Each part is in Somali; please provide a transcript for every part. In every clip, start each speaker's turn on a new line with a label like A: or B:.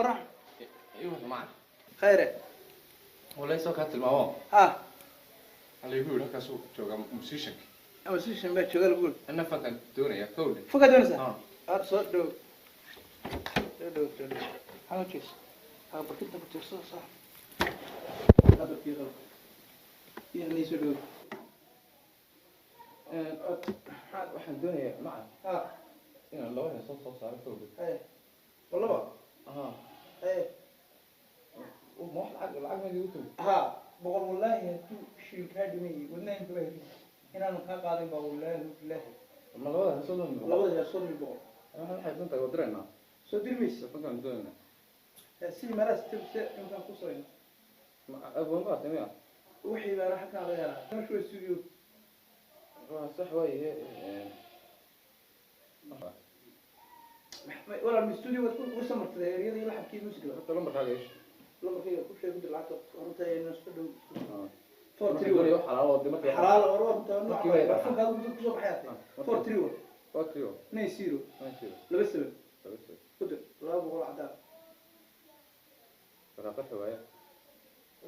A: Orax.
B: Iyo macaan.
A: Khayre.
B: Walay soo ka tilmaamo.
A: Ha.
B: Hal igu yidhi halkaas uu joogaa musicianka.
A: Musician baa jooga lagu.
B: Anna fankan doonaya kowle.
A: Fogaa doonaysaa?
B: Ha.
A: Ar soo dhow. Soo dhow, soo dhow. Halka jees. Ha barkinta ku tiirso sax. Hada kii qabo. Iyo nii soo dhow.
B: Waxaan doonayaa macaan.
A: Ha.
B: Inaan laba heesood soo saaro kowle.
A: Hey. Walaba.
B: Ha.
A: Hey.
B: Ma wax lacag ma igu timi?
A: Ha. Boqol wallaahi hadduu shilin kaa dhimayay wadnaha inta baa heli. Inaanu kaa qaadin baa wallaahi bilaahi.
B: Ma labada heesood oo boqol?
A: Labada heesood mi boqol.
B: Waxaan waxay doontaa waa diraynaa.
A: Soo diri maysa.
B: Fankan doonaynaa.
A: Si maraas tibse intaan ku soo
B: Ma abwan baa timi ah.
A: Wixii baa halkan laga helaa. Meeshu waa studio.
B: Waa sax waaye.
A: Walaal mi studio waad ku samartay ereyada iyo laxabkii muusiga.
B: Horta lambarkaaga ish.
A: Lambarkayga ku sheeg dir lacagta horta ee isku dhow.
B: Ha.
A: 431.
B: Wax xalaal oo markii
A: Xalaal oo runta nooc.
B: Markii way dhaxaan.
A: Fankaadu ku soo baxay. 431.
B: 431.
A: 90.
B: 90.
A: 27.
B: 27.
A: Ku dir 200 cadaan.
B: Waraaqo waaye.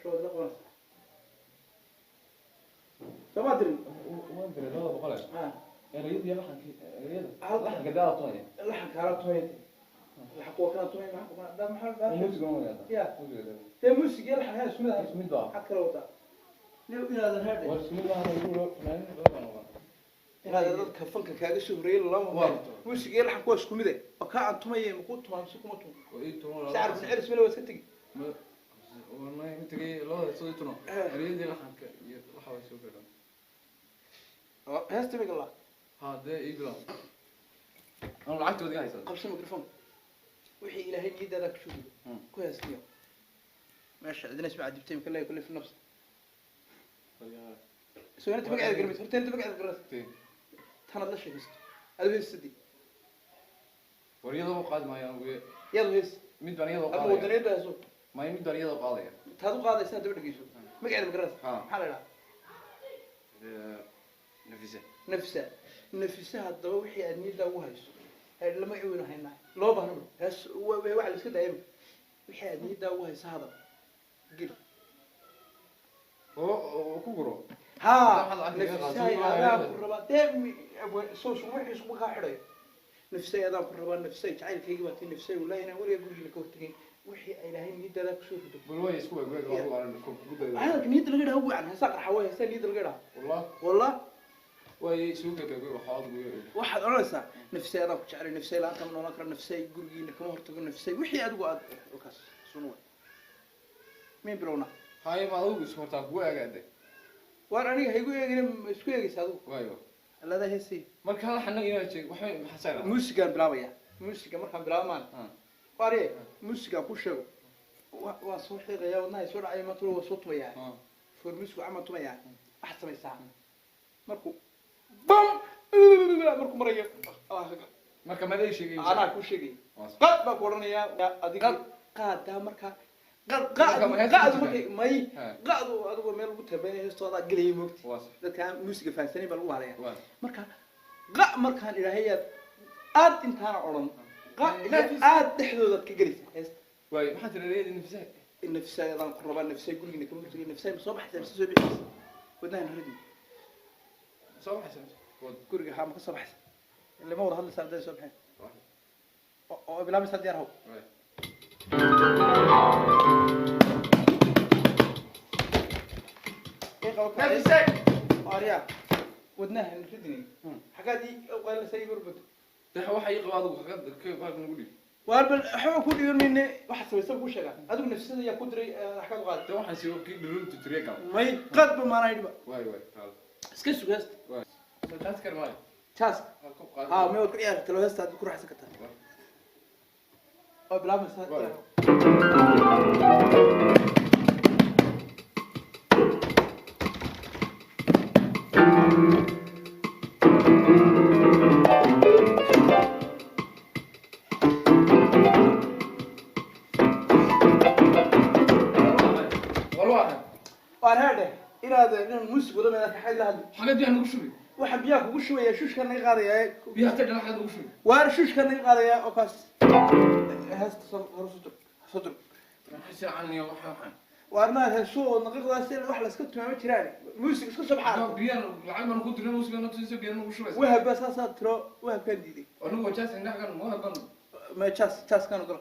A: Soo la qabanaysa. Soo ma dirin?
B: Waan diray 200.
A: Ha.
B: Ereyada iyo laxankii ereyada.
A: Hal-
B: Laxanka daa tumaya.
A: Laxanka hala tumaya. Laxanka waa kana tumaya maxaa da maxaa
B: Muusiga ma wadataa?
A: Ya.
B: Muusiga daa.
A: Dee muusiga iyo laxanka isku mid ah.
B: Isku mid baa.
A: Maxaad kala wadaa? Nin inaadan heerdhe.
B: War isku mid baa lagu yidhi fanaaniin badan baan ogaa.
A: Inaad dadka fanka kaaga soo horeeyay lama
B: Waa.
A: muusiga iyo laxanka waa isku mid eh. Oo kaa aan tumaye ma ku tumaa mise kuma tumo.
B: Waa ii tumo.
A: Sacar bin celis meel waa iska tegi.
B: Ma ma tagay labada soo tuno. Ereyada iyo laxanka iyo waxa way soo gaadhaan.
A: Heesta miga laa.
B: Ha dee ii bilow. Aan lacagta wadiga haysaa.
A: Qabso microphone. Wixii Ilaahay niyadaada ku shubiyo. Ku heestiyo. Meesha cidina isma cadibtay imka laa yukallifu nafsa. Soo inta magaceeda garmaysa. Horta inta magaceeda garmaysa. Tanaad la sheekaysto. Adigu heesadii.
B: War iyadoo qaadi maayo anigu.
A: Yaad hees.
B: Mid baan iyadoo
A: Ama
B: qaadaya.
A: wadaniyad baa heeso.
B: Maya mid baan iyadoo qaadaya.
A: Taad u qaadaysaa daba dhegeyso. Magaceeda ma garanaysa.
B: Ha.
A: Maxaa la idhahaa?
B: Nafisa.
A: Nafisa. Nafisa haddaba wixii aad niyadda ugu hayso. Ee lama weynu haynaa. Loo baahna marka. Hees waxa la iska daayay. Wixii aad niyadda ugu hayso hadal. Gel.
B: Oo ku guro.
A: Ha.
B: Waxaad lacag kaga
A: Nafisay
B: qaadaysaa.
A: adaan ku rabaa. Dee soo wixii isku kaa xidhayo. Nafisay adaan ku rabaa. Nafisay jacaylkayga baa tii nafisay wallaahi inaan weligaa gurigiina ka hortagin. Wixii ay ilaahay niyaddaada ku soo rido.
B: Bal way isku weeg weeg oo aan ku dayo.
A: Hadalka niyadda laga dhaha wacan heesaa qarxa way heesaa niyadda laga dhaha.
B: Wallah
A: Wallah
B: way isugu weeg weeg waxa aad ugu
A: waxaad odhanaysaa nafsay adaan ku jeclay nafsay la'aan kama noolaan karo nafsay gurigiina kama hortago nafsay wixii adigu aad halkaas sunu way miin bilowna.
B: Hay ma adigu isku hortaa kugu eegaade.
A: Waar aniga haygu eegina ma isku eegaysa adigu.
B: Waayo.
A: Allada heesay.
B: Marka laxanna inaad sheeg waxa maxaa saaraa.
A: Muusigaan bilaabaya. Muusiga markaan bilaabmaan.
B: Ha.
A: Waarye muusigaan ku sheego. Waan soo xiiqayaa wadnaha soo dhacaya maanta waa soo tumayaa.
B: Ha.
A: Foor muusigu camal tumayaa. Waxaad samaysaa. Markuu bam markuu marayo.
B: Marka ma leey sheegay.
A: Anaa ku sheegay.
B: Waa sax.
A: Qad baa ku odhanayaa adiga qaadaa marka qad
B: Marka ma heesta
A: qad
B: ku
A: markay may
B: Ha.
A: qadu adigoo meel lagu tabanaya heestooda gelaya moogti.
B: Waa sax.
A: Dadka aan muusiga fahansanayn baa lagu halaya.
B: Waa sax.
A: Marka qa markaan idhaahay aad intaana odhan qa iyo aad dhexdoodaad ka gelaysa heesta.
B: Waayo maxaa tiri ereyada nafisa?
A: Nafsay adaan ku rabaa nafsay gurigiina kama hortagay nafsay ma soo baxaysaa mise soo bixaysa wadnahan ridi.
B: Soo baxaysa. Wad.
A: Guriga haa ma ka soo baxaysa lama wada hadlaysaa hadday soo baxeen oo bilaabaysaa diyaar how.
B: Waayo.
A: Nafisa. Arya wadnaha ridinay xagaad ii qaylasay igu rubad.
B: Dex waxa ii qaba adigu xagad ka qaad nagu dhig.
A: Waar bal waxba ku dhigan mayne waxa samaysan ku sheegaa adigu nafsada yaa ku diray xagaad u qaaday.
B: Dex waxaan sii kii dhulun tiriye gal.
A: May qadba maanaa dhiba.
B: Waay waay. Taal.
A: Iska sug heesta.
B: Waay. Soo taas kar maayo.
A: Jaas.
B: Ha ku qaad.
A: Ha may waad ku ciyaari kartaa heesta aad ku raaxsan kartaa. Oo bilaabaysaa.
B: Waay. Wallah.
A: Waar heerdhe inaad inaan muusig wado meelaad xagad la hadli.
B: Xagad biyaha nagu shubi.
A: Waxaan biyaha kugu shubayaa shushka naga qaadayaa.
B: Biyaha tag xagad nagu shubi.
A: Waar shushka naga qaadayaa oo kaas heesta soo hor soo Soo dur.
B: Maxay iyo waxa waxaan?
A: Waarmaa heesuhu oo naqiiqdaas wax la iska tumaamo jiraan, muusig iska soo baxaa.
B: Biyaan lacag baan ku dirnay, muusiga naftiisa biyaan ugu shubaysa.
A: Wahab baa saasaa tiro, wahabkaan diiday.
B: Anigu waa jaas indhaxgan wahaban.
A: Ma jaas jaaskaan ogolo.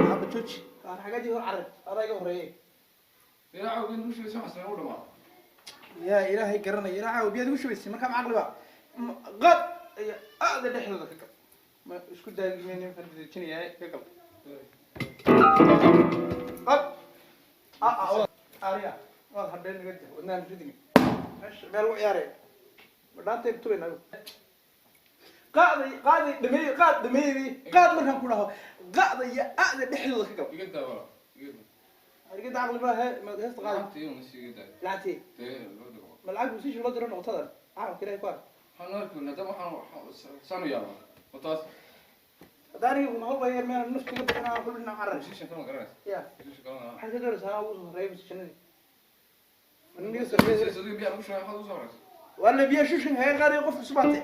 A: Haba jooji, waar xagadii hor carar, adaa iga horeeyay.
B: Ilaa biyaad ugu shubaysa waxaas u dhamaa.
A: Yaa ilaahay garanaya, ilaa caawa biyaad ugu shubaysay. Markaa macaqli ba qad iyo aada dhexdooda ka gal, ma isku daagimeen, waxaan dejinayaa ka gal qad ariya waad hadheen naga dah wadnahan ridini meesha meel lagu ciyaaraya ma dhaantaynu tubayna. Qaaday qaaday dhameey, qaad dhameeyey, qaad markaan ku dhaho qa'da iyo a'da dhexdooda ka gal.
B: Iga daa wala. Iga daa.
A: Arigada caqli maahe, maad heesta qaaday.
B: Lacagta iyo nasi iga daa.
A: Lacagtii?
B: Dee loo dhigo.
A: Ma lacag musiisha loo diro noqotadan caalamka ilahay ku ark.
B: Waxaan arkaynaa haddaba waxaan saan u yaabaa. Wataas.
A: Hadda aniga ma hol yar meel naftiga bixinaa kullu dhinac carar.
B: Musishan kama garanaysa.
A: Ya.
B: Musishan kama garanaysa.
A: Maxaad ka doonaysaa? Anaa ugu soo horreeyay musishanadii maniga sarreeyay.
B: Adiga biyaha ugu shubay, maxaad ugu soo horeysa?
A: Waa la biya shushan kaga qaadayo qofka subaate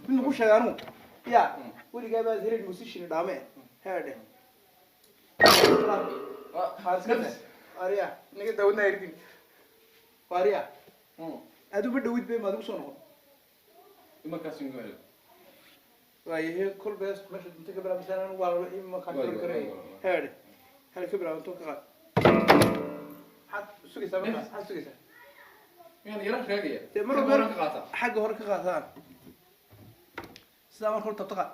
A: mid ku sheega anugu ya weligaa baad helin musishan dhaame heedhe. Ariya naga dawadna irdin ariya aad uba dhawid bay maad ugu soo noqon.
B: Imarkaas inuu helo.
A: Waayahe kol bees meesha dunta ka bilaabmaysan anigu waa wixii ma kantarool karay heedhe hal ka bilaabanto ka qaad. Maxaad sugaysaa markaas? Maxaad sugaysaa?
B: Miyaan yara raagaya?
A: Dee mar
B: Xagga hore ka qaataa.
A: Xagga hore ka qaataan, sidaa marka hore tabta qaad.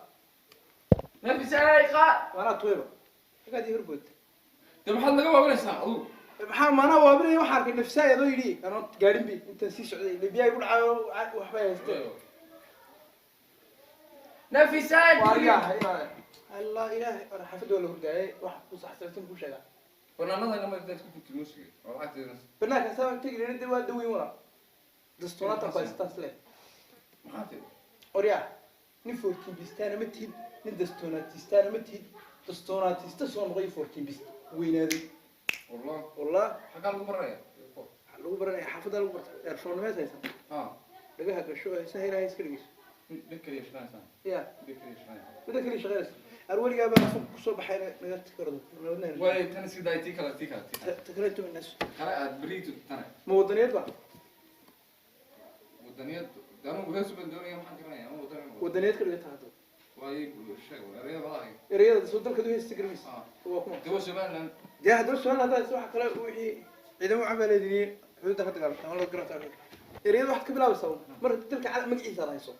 B: Nafisay qaad.
A: Waanaa tuwayba xaggaad ii horbood.
B: Dee maxaad naga waabinaysaa adigu?
A: Maxaa maanaa waabinaya? Waxaa arkay nafsaay adoo yidhi anoo gaadhin bi intaan sii socday lebiyaa igu dhacayo waxbay haysteen.
B: Nafisay.
A: Allah ilaahay war xaafadda waa la hurdaayay, wax ku saxsansan ku sheegaa.
B: Banaanadana ma intaad ku gubtay muusiga oo lacagteeda.
A: Banaanka saa tegi leena dee waa daweyn walaa dastuurata ku haystaas leh.
B: Maxaa tiri?
A: Oryaa nin 14 bistaana ma tihid, nin dastuunaatistaana ma tihid, dastuunaatista soo noqoy 14 bist weynaaday.
B: Wallah.
A: Wallah.
B: Xaggaa lagu baranaya?
A: Waxaa lagu baranaya xaafadda lagu barta, earphone haysan.
B: Ha.
A: Dhagaha gasho, heesaha ilaahay iska dhegeyso.
B: Dheg kaliya shaqaynaysaa.
A: Ya.
B: Dheg kaliya shaqaynaysaa.
A: Midda kaliya shaqeynaysa ar weligaa baa afka kusoo baxay naga tikardo.
B: Way tan iska daay, tii kale, tii kale, tii kale.
A: Ta kale tuminas.
B: Kale aad beriito tana.
A: Ma wadaniyad ba?
B: Wadaniyad anigu hees baan doonaya, maxaan garanayaa ama wadan.
A: Wadaniyad ka dhigata hadda.
B: Waa ii sheeg ereyada badahay.
A: Ereyada soo dalka du heesta garmaysa. Waa kuma?
B: Dee waa Somaliland.
A: Dee haddaba Somaliland haddaa hayso waxa kale wixii ciidamo cabaaleediniye xuduudda ka dagaalamta ama loo garanta ereyada waxaad ka bilaabaysaa mar dalka magaciisa aad hayso,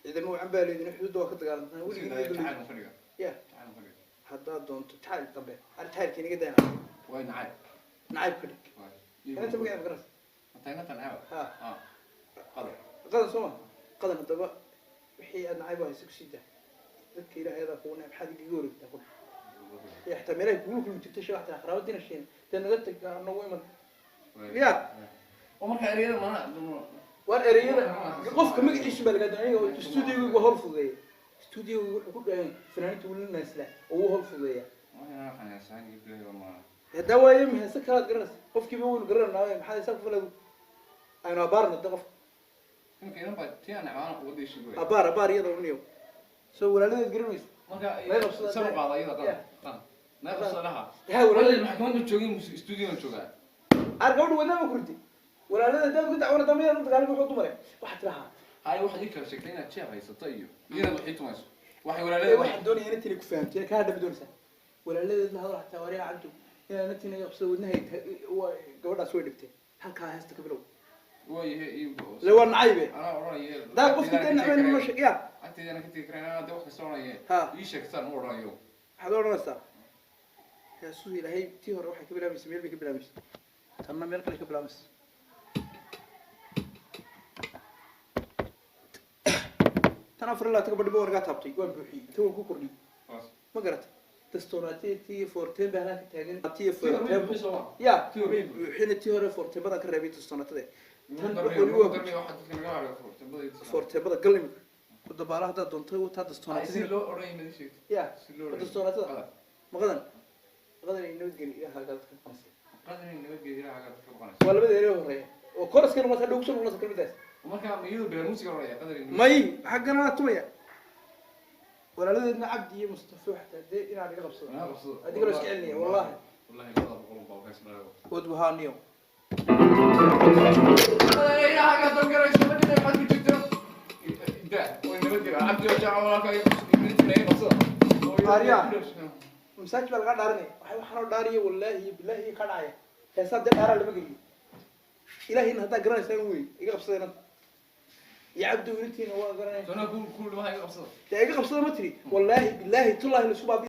A: ciidamo cambaaleedini xuduudda waa ka dagaalamtaa
B: Iska daay
A: weligii.
B: Jacayl ma ka dhiga?
A: Ya.
B: Jacayl ma ka dhiga?
A: Haddaad doonto jacayl dambe ar jacaylka inaga dayna.
B: Way nacayb.
A: Nacayb ka dhig.
B: Waay.
A: Inanta magaceeda ma garanaysa?
B: Inta nacayb.
A: Ha.
B: Ha, qadar.
A: Qadan soo ma qadan? Haddaba wixii aad nacayb u hayso kusii daa dadka ilaahay adaa kugu nacayb, maxaad igaga wareegtaa ku ya xitaa meelahay kugu kulmi jirtay shay waxtaa qaraabadiina sheena dee naga tag nagu iman ya.
B: Oo marka ereyada mana.
A: Waar ereyada qofka magaciisu baa lagaa doonaya. Aniga stuudiogaygu waa hawl fududeeya, stuudiogaygu wuxuu ku dhahay fanaaniinta weli naasla oo wuu hawl fududeeya. Haddaa waaye maheese kalaad garanaysa, qofkiiba waynu garananaa, maxaad haysaa ku falagu aynu abaarna de qofka.
B: Imika inan baa tii aan nacbaan uga dhiishay.
A: Abaar abaar iyada uniyo soo walaaladeed garanaysa.
B: Marka
A: May qabsadaan.
B: sar u qaada iyada.
A: Yeah.
B: Qadan may qabsadaha.
A: Ha, walaaladeed.
B: Walaaladeed maxkamadda joogin, studio joogaa.
A: Ar gabadhu wadnaa ma kurdi walaalada hadaad ku dacwana dambe u dagaalami wuxuu dumare waxaad tirahaa.
B: Hay, waxaad ii kala sheegtay inaad jeeb haysato iyo iyadaad waxii tumayso waxay
A: Ee
B: walaaladeed.
A: Waxaan doonaya inay tani ku fahamto kaa hadhabi doonaysaa walaaladeed la hadal xataa wariyaa cabdu inaad tina qabsada wadnahay gabadhaas way dhibtay, halkaa heesta ka bilow.
B: Waayahe iyo
A: Le waa nacaybe.
B: Anaa odhanaye.
A: Daa qofkii dee nacbayn noo sheeg ya.
B: Agteedana ka tegi karaan anaa dee wax kasta odhanaye.
A: Ha.
B: Ii sheegtaan u odhanayo.
A: Waxaad odhanaysaa heesuhu ilaahay tii hore waxay ka bilaabaysa meel bay ka bilaabaysa, tanna meel kale ka bilaabaysa. Tan 24 gabadhi ba wargaa taabtay, waan buuxiyey, tan waan ku kordhiyey.
B: Waas.
A: Ma garata dastonaatiya tii fourteen baa halkaa ka taagan tii
B: Tii hore
A: fourteen
B: buuxisay waa.
A: Ya.
B: Tii hore.
A: Way buuxina, tii hore fourteen-badan ka reebay dastonaatade tan.
B: Tan
A: weli waa
B: waxaa dadka naga hadhay furtambada.
A: Fourteen-bada gal imika ku dabaala haddaad doonto taa
B: Si
A: dastonaatadii.
B: loo odhanay ma ii sheegtay?
A: Ya.
B: Si loo odhanay.
A: Dastoonaatada.
B: Qadar.
A: Maqadan maqadan ay nabadgeli ilaha dadka ka
B: Qadar in nabadgelyo ilaaha ka baqanaysa.
A: Waa labada erey horeeya oo koraska noqota hadhow kusoo noqonaysa kelmadaas.
B: Marka iyadu bilaa muusiga odhanaya qadar.
A: May, xaggana waa tumaya walaaladeedna Cabdi iyo Mustafa, xataa dee inaan iga qabsado.
B: Anaa qabsado.
A: Adiga loo iska celinaya, wallahi.
B: Wallahi 200 baa kaas dhago.
A: Wad wahaaniyo. Masaajid baa laga dhaarinaya, waxay waxaanoo dhaariya, wallaahi bilaahi ka dhacaya. Heesaa dee dhaaraa lama geliyo. Ilaahina haddaa garanaysaa in wey iga qabsada inanta iyo Cabdi, wiiltiina waa garanaya. Dee iga qabsada ma tiri, wallaahi bilaahi tullaahi laisku baabi.